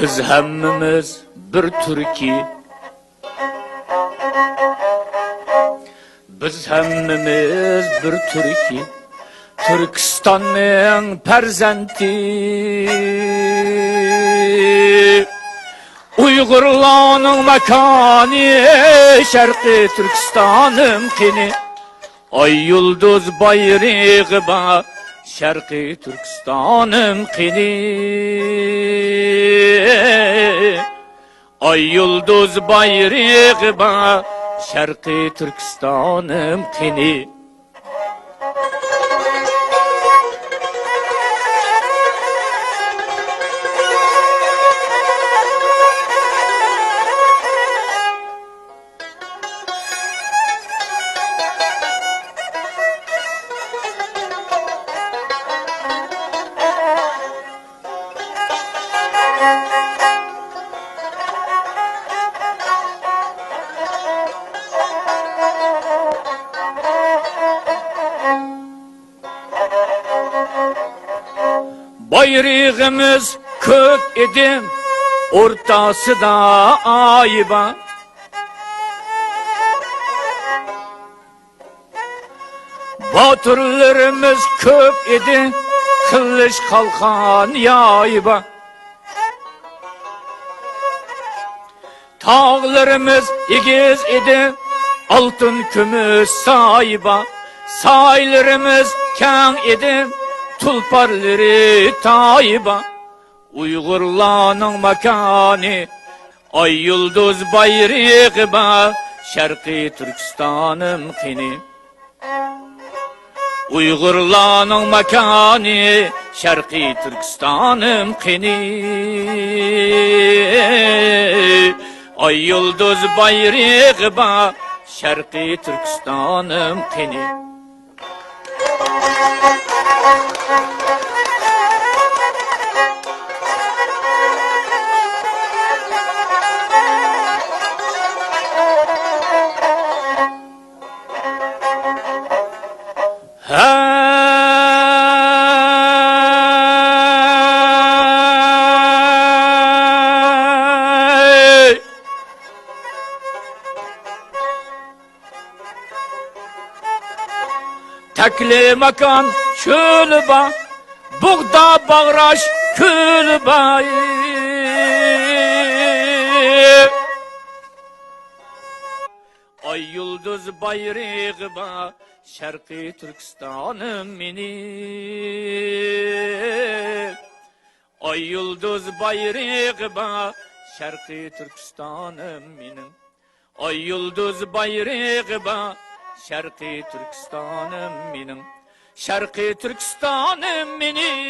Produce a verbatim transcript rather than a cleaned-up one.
بىز ھەممىمىز بىر تۈركىي، بىز ھەممىمىز بىر تۈركىي، تۈركىستاننىڭ پەرزەنتى. ئۇيغۇرلارنىڭ ماكانى شەرقىي تۈركىستانىم قېنى. ئاي يۇلدۇز بايرىقى بار شەرقىي تۈركىستانىم قېنى. ئاي يۇلدۇز بايرىقى بار شەرقىي تۈركىستانىم قېنى. بايرىقىمىز كۆك ئىدى، ئورتاسىدا ئاي بار. باتۇرلىرىمىز كۆپ ئىدى، قىلىچ، قالقان، يايى بار. تاغلىرىمىز ئېگىز ئىدى، ئالتۇن، كۈمۈش سايى بار. سايلىرىمىز كەڭ ئىدى، تۇلپارلىرى تايى بار. ئۇيغۇرلارنىڭ ماكانى، ئاي يۇلدۇز بايرىقى بار شەرقىي تۈركىستانىم قېنى. ئۇيغۇرلارنىڭ ماكانى شەرقىي تۈركىستانىم قېنى. ئاي يۇلدۇز بايرىقى بار شەرقىي تۈركىستانىم قېنى. ھەي! تەكلىماكان چۆلى بار، بۇغدا باغراش كۆلى بار. ئاي يۇلدۇز بايرىقى بار شەرقىي تۈركىستانىم مېنىڭ. ئاي يۇلدۇز بايرىقى بار شەرقىي تۈركىستانىم مېنىڭ. ئاي يۇلدۇز بايرىقى بار شەرقىي تۈركىستانىم مېنىڭ. شەرقىي تۈركىستانىم مېنىڭ.